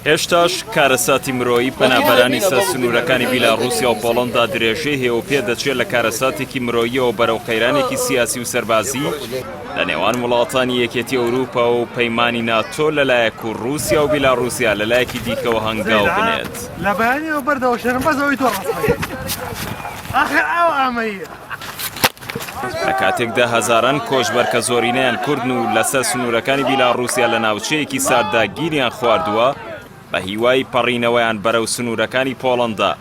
هێشتاش کارەساتی مرۆیی پەنابەرانی سەر سنوورەکانی بیلاڕووسیا و پۆڵەندا درێژەی هەیە و پێدەچێت لە کارەساتێکی مرۆییەوە بەرەو قەیرانێکی سیاسی و سەربازی لە نێوان وڵاتانی یەکێتی ئەوروپا و پەیمانی ناتۆ لەلایەک و ڕووسیا و بیلاڕووسیا لەلایەکی دیکەوە هەنگاو بنێت. لە بەیانیەوە بەردەوەشێنم بەس ئەوەی تۆ ڕاست ئاخر ئاو ئامەیە. لە کاتێکدا هەزاران کۆچبەر کە زۆرینەیان کوردن و لەسەر سنوورەکانی بیلاڕووسیا لە ناوچەیەکی سارددا گیریان خواردووە، بە هیوای پەڕینەوەیان بەرەو سنوورەکانی پۆڵەندا.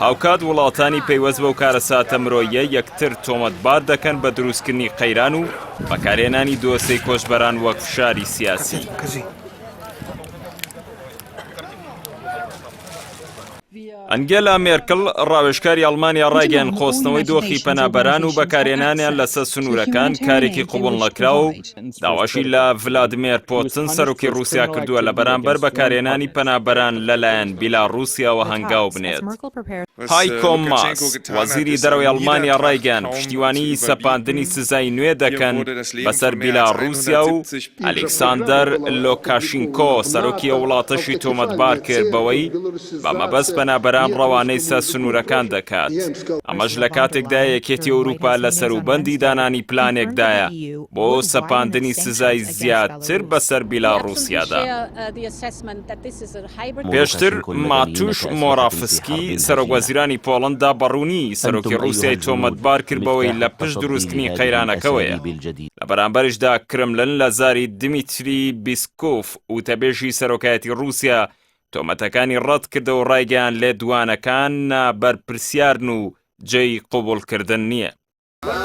هاوکات وڵاتانی پەیوەست بەو کارەساتە مرۆییە یەکتر تۆمەتبار دەکەن بە دروستکردنی قەیران و بەکارهێنانی دۆسێی کۆچبەران وەک فشاری سیاسی. ئەنگێلا مێرکڵ، ڕاوێژکاری ئەڵمانیا ڕایگەیاند قۆستنەوەی دۆخی پەنابەران و بەکارهێنانیان لەسەر سنوورەکان کارێکی قبوڵنەکراوە و داواشی لە ڤلادیمێر پۆتن سەرۆکی ڕووسیا کردووە لە بەرامبەر بەکارهێنانی پەنابەران لەلایەن بیلاڕووسیاوە هەنگاو بنێت. هایکۆ ماس، وەزیری دەرەوەی ئەڵمانیا ڕایگەیاند پشتیوانیی سەپاندنی سزای نوێ دەکەن بەسەر بیلاڕووسیا و ئەلیکساندەر لۆکاشینکۆ سەرۆکی ئەو وڵاتەشی تۆمەتبار کرد بەوەی بە مەبەست پەنابەران ڕەوانەی سەر سنوورەکان دەکات. ئەمەش لە کاتێکدایە یەکێتی ئەوروپا لە سەروبەندی دانانی پلانێکدایە بۆ سەپاندنی سزای زیاتر بەسەر بیلاڕووسیادا. پێشتر ماتوش مۆرافسکی، سەرۆکوەزیرانی پۆڵەندا بە ڕوونی سەرۆکی ڕووسیای تۆمەتبار کرد بەوەی لە پشت دروستکردنی قەیرانەکەوەیە. لە بەرامبەریشدا کرملن لە زاری دمیتری بیسکوف، وتەبێژی سەرۆکایەتی ڕووسیا تۆمەتەکانی ڕەتکردەوە و ڕایگەیاند لێدوانەکان نابەرپرسیارن و جێی قبوڵکردن نییە.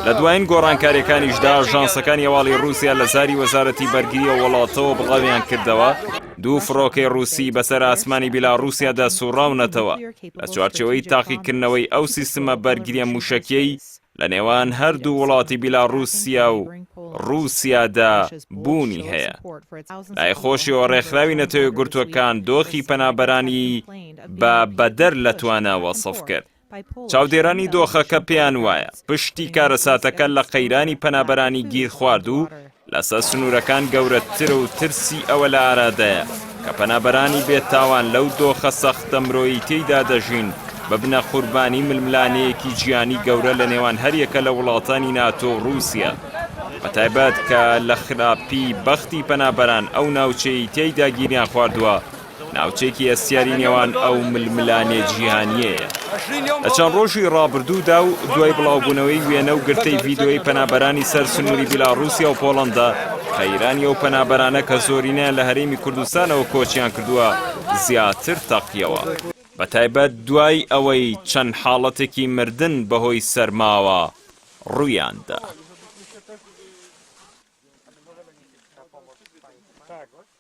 لە دوایین گۆڕانکارییەکانیشدا ئاژانسەکانی هەواڵی ڕووسیا لە زاری وەزارەتی بەرگری ئەو وڵاتەوە بڵاویان کردەوە دوو فڕۆکەی ڕووسی بەسەر ئاسمانی بیلاڕووسیادا سوڕاونەتەوە لە چوارچێوەی تاقیکردنەوەی ئەو سیستمە بەرگرییە مووشەکییەی لە نێوان هەردوو وڵاتی بیلاڕووسیا و ڕووسیادا بوونی هەیە. لای خۆشیەوە ڕێکخراوی نەتەوە یەکگرتووەکان دۆخی پەنابەرانی بە بەدەر لە توانا وەسف کرد. چاودێرانی دۆخەکە پێیان وایە پشتی کارەساتەکە لە قەیرانی پەنابەرانی گیرخواردوو لەسەر سنوورەکان گەورەترە و ترسی ئەوە لە ئارادایە کە پەنابەرانی بێ تاوان لەو دۆخە سەختە مرۆیی تێیدا دەژین ببنە قوربانی ململانێیەکی جیهانی گەورە لە نێوان هەریەکە لە وڵاتانی ناتۆ و ڕووسیا بەتایبەت کە لە خراپی بەختی پەنابەران ئەو ناوچەیەی تێیدا گیریان خواردووە ناوچەیەکی هەستیاری نێوان ئەو ململانێ جیهانییەیە. لە چەند ڕۆژی ڕابردوودا و دوای بڵاوبوونەوەی وێنە و گرتەی ڤیدیۆیی پەنابەرانی سەر سنووری بیلاڕووسیا و پۆڵەندا، قەیرانی ئەو پەنابەرانە کە زۆرینەیان لە هەرێمی کوردستانەوە کۆچیان کردووە، زیاتر تەقیەوە. بەتایبەت دوای ئەوەی چەند حاڵەتێکی مردن بەهۆی سەرماوە ڕوویاندا.